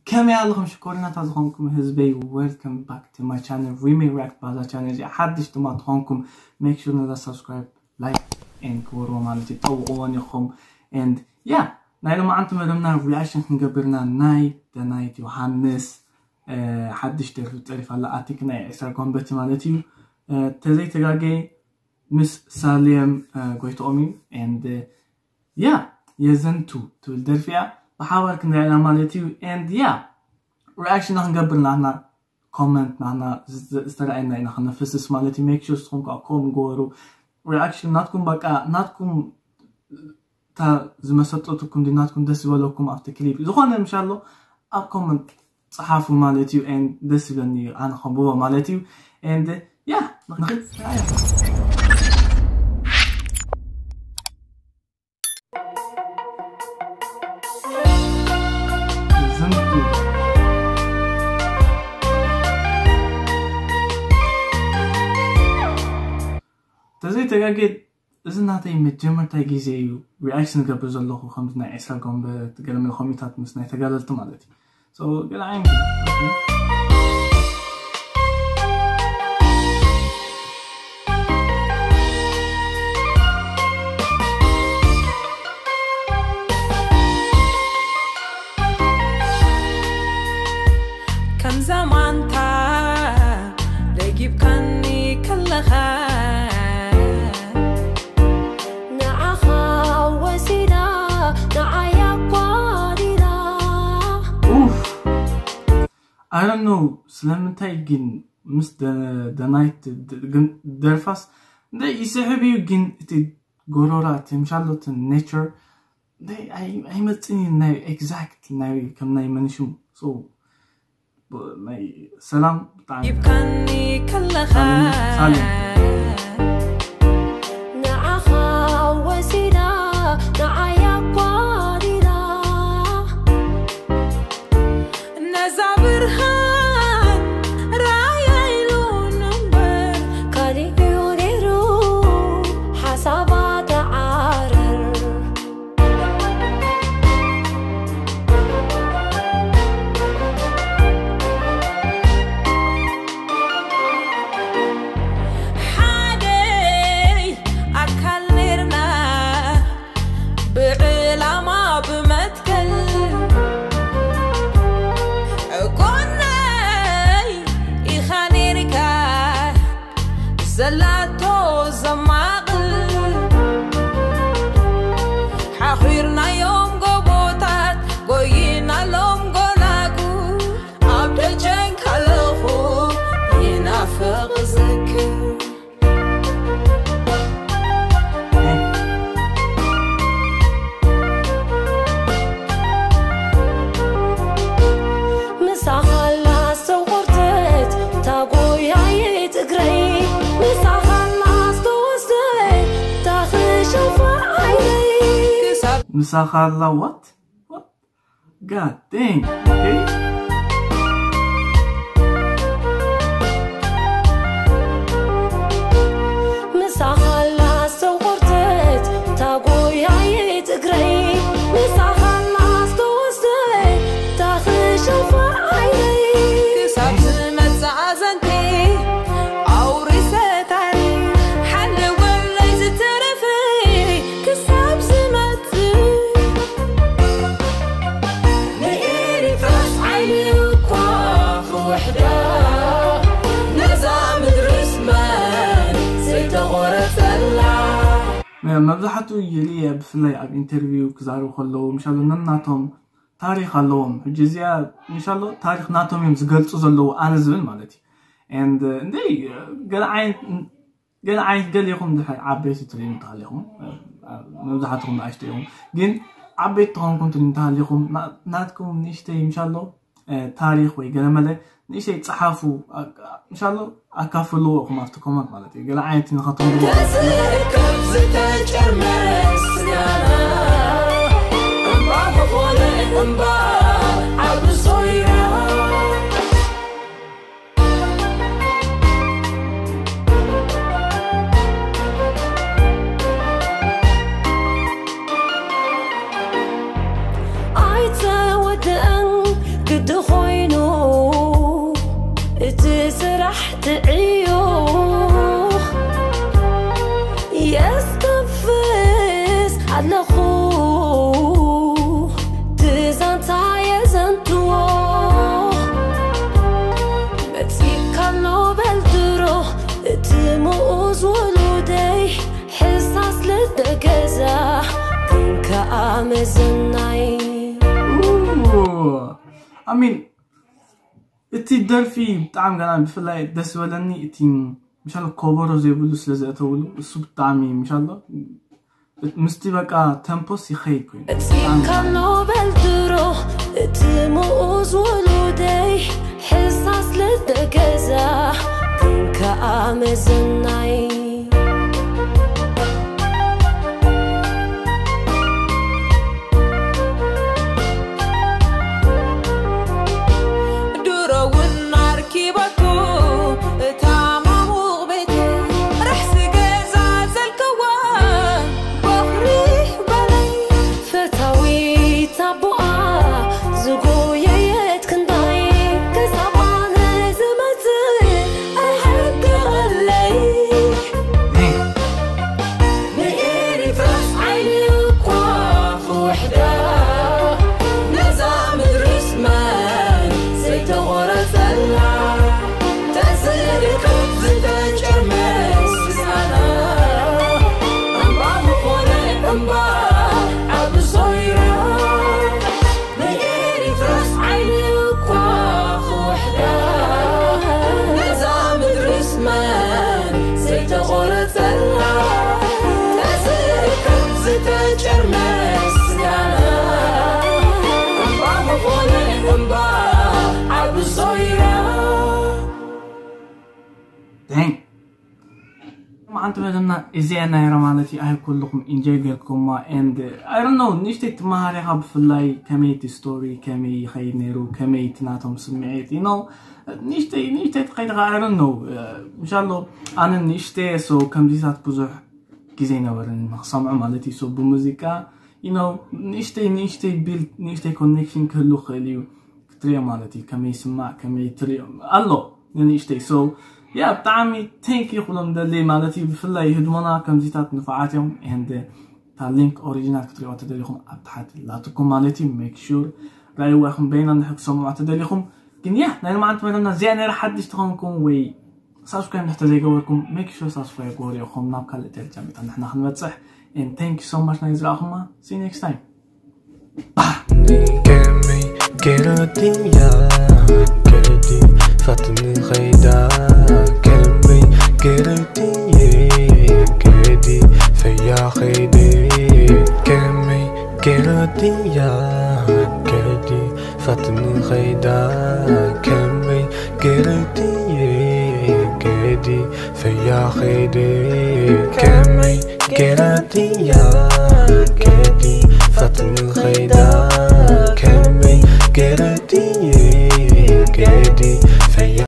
ከመይ ኣለኹም ሽኮሪናታት ዝኾንኩም ህዝበይ? Welcome back to my channel Remake React። ባዛ ቻነል እዚኣ ሓድሽ ድማ ትኾንኩም make sure ነዛ subscribe like and ክበርዎ ማለት እዩ ጠውቕዎን ኢኹም። And yeah ናይ ሎማዓንቲ መደብና reaction ክንገብርና ናይ ደናይት ዮሃንስ ሓድሽ ደርፊ ጠሪፋ ኣላ ኣቲክ ናይ ዒስራ ጎንበቲ ማለት እዩ። ተዘይተጋገየ ምስ ሳልየም ጎይትኦም እዩ። And yeah የዘንቱ ትብል ደርፊ እያ። ብሓባር ክንሪኣ ኢና ማለት እዩ። And yeah reaction ክንገብር ናትና comment ናትና ዝተረኣየና ኢና ክነፍስስ ማለት እዩ። Make sure ንስኹም ከዓ ከምኡ ግበሩ። Reaction ናትኩም በቃ ናትኩም እታ ዝመሰጠትኩም ድዩ ናትኩም ደስ ዝበለኩም ኣብቲ clip ዝኾነ ምሻሎ ኣብ comment ጸሓፉ ማለት እዩ። And ደስ ይብለኒ ኣነ ከንብቦ ማለት እዩ። And yeah ንኽእል ተዘይተጋጌ እዚ ናተይ መጀመርታይ ግዜ እዩ reaction ዝገብር ዘለኹ ከምዚ ናይ ዒስራ ጎንበት ገለ መለ ኮሚታት ምስ ናይ ተጋደልቲ ማለት እዩ። So ገለ ዓይነት ከም ዘማንታ ደጊብካኒ ከለኻ ንዓኻ ወሲዳ ንዓይ ኣጓዲላ። Oof I don't know ስለምንታይ ግን ምስ ደናይት ግን ደርፋስ እንደ ይስሕብ እዩ ግን እቲ ጎሮራ እቲ ምሻሎ እቲ nature ኣይመፅን እዩ ናይ exact ናይ ከም ናይ መንሽሙ ናይ ሰላም ብጣዕሚ ይብካኒ ከለኻ ሳሌም ንዓኻ ወሲዳ ንዓይ ኣጓዲላ ነዛ ብርሃን ራእያ ኢሉ እምበር ካሊእ እዩ ነይሩ ሓሳባ ተዓረር ሓደይ ኣካል ነርና ብዕላማ ብመትከል ጎነይ ኢኻ ነርካ ዘላቶ ዘማቕል ሓኺርናዮም ጎቦታት ጎይናሎም ጎላጉ ኣብ ደጀን ከለኹ ይናፍቕ ዝክር ምሳኻላ ሰው ቁርተት ታጎያይ ትግረይ ምሳኻላ ዝተወስደ ታኽሸፋ ዓይነይ ምሳኻላ what? God dang. Okay. ምሳኻላ ሰው ቁርተት ታጎያይ ትግረይ ምሳኻላ ዝተወስደ ታኽሸፋ ዓይነይ ክሳብ ዝመጽእ ኣዘንቲ ኣውሪሰ ታሪኽ ሓለወለይ ዝተረፈ ክሳብ ዝመጽእ ንኤሪትራስ ዓይኒ እኳ ክውሕዳ ነዛ ምድርስ መን ዘይተቖረጸላ መብዛሕትኡ የልየ ብፍላይ ኣብ ኢንተርቪው ክዛረቡ ከለዉ ምሻሉ ነናቶም ታሪክ ኣለዎም ሕጂ እዚኣ ምሻሎ ታሪክ ናቶም እዮም ዝገልፁ ዘለዉ ኣነ ዝብል ማለት እዩ and እንደ ገለ ዓይነት ገለ ዓይነት ገሊኹም ድሕር ዓበይቲ ትሪኡ እንተሃሊኹም መብዛሕትኹም ንኣሽተ ኢኹም ግን ዓበይቲ ተኾንኩም ትሪኡ እንተሃሊኹም ናትኩም ንእሽተይ ምሻሎ ታሪኽ ወይ ገለ መለ ንእሽተይ ጸሓፉ ምሻሎ ኣካፍልዎ ኢኹም ኣብቲ ኮመንት ማለት እዩ ገለ ዓይነት ንኸተንብዎ ተዝእከብ ዝተጨርመረ ስጋና እምባ ዝኾነ እምባ ዓቢ ሶይራ ኣይተወድእን ሰናይ I mean እቲ ደርፊ ብጣዕሚ ገና ብፍላይ ደስ ዝበለኒ እቲ ምሻል ኮበሮ ዘይብሉ ስለ ዘእተውሉ እሱ ብጣዕሚ ምሻሎ ምስቲ በቃ ተምፖስ ይኸይድ ኮይኑ ፂካኖ በልድሮ እቲ ምኡዝ ወሉደይ ሕሳስ ልደገዛ ክንከኣ መዘናይ ድሮ እውን ኣርኪበኩ እታ ማሙቕ ቤት ርሕሲ ገዛ ዘልከዋ በኽሪ በለይ ፈታዊት ኣቦኣ ዝጎየየት ክንዳይ ክሳብ ኣነ ዝመጽእ ኣይሕደቐለይ ንኤሪትራስ ዓይኒ እኳ ክውሕዳ ነዛ ምድርስ መን ዘይተቖረጸላ ተዝርከብ ዝተጨርመስ ስጋና እምባ ምኾነ እምባ ኣብ ዞይራ ንኤሪትራስ ዓይኒ እኳ ክውሕዳ ነዛ ምድርስ መን ዘይተቖረጸላ ተዝርከብ ዝተጨርመስ ስጋና እምባ ምኾነ እምባ ኣብ ዞይራ Dang. መዓንቲ መደና እዚኣ ናይራ ማለት እዩ ኣይ ኩልኹም ኢንጆይ ጌርኩማ and I don't know ንእሽተይ ትመሃር ኢኻ ብፍላይ ከመይ እቲ ስቶሪ ከመይ ይኸይድ ነይሩ ከመይ እቲ ናቶም ስምዒት you know ንእሽተይ ንእሽተይ ትኸይድ ኢኻ I don't know ምሻሎ ኣነ ንእሽተይ so ከምዚታት ብዙሕ ግዜ ነበረኒ ንክሰምዖ ማለት እዩ so ብሙዚቃ you know ንእሽተይ ንእሽተይ ቢልድ ንእሽተይ ኮኔክሽን ክህሉ ክእል እዩ ክትሪኦ ማለት እዩ ከመይ ይስማዕ ከመይ ትሪኦ ኣሎ ንንእሽተይ so yeah ብጣዕሚ thank you ክብሎም ደሊ ማለት እዩ ብፍላይ ህድሞና ከምዚታት ንፉዓት እዮም and እታ ሊንክ ኦሪጂናል ክትሪኦ ተደሊኹም ኣብ ታሕቲ ላትኩም ማለት እዩ make sure ራይዋ ይኹም በይና እንድሕር ክሰምዖ ተደሊኹም ግን yeah ናይ ልማዓንቲ መደብና እዚኣ ነይራ ሓድሽ ተኾንኩም ወይ ሳብስክራይብ እንድሕር ተዘይገበርኩም make sure ሳብስክራይብ ግበሩ ኢኹም ናብ ካልእ ቴሌቻም ኢና ንሕና ክንበፅሕ and thank you so much ናይ ዝረኣኹማ see you next time ከመይ ገረትያ ከዲ ፋትኒ ኸይዳ ከመይ ገረትየ ከዲ ፈያ ኸይደ ከመይ ገረትያ ከዲ ፋትኒ ኸይዳ ከመይ ገረትየ ከዲ ፈያ ኸይደ ከመይ ገረትያ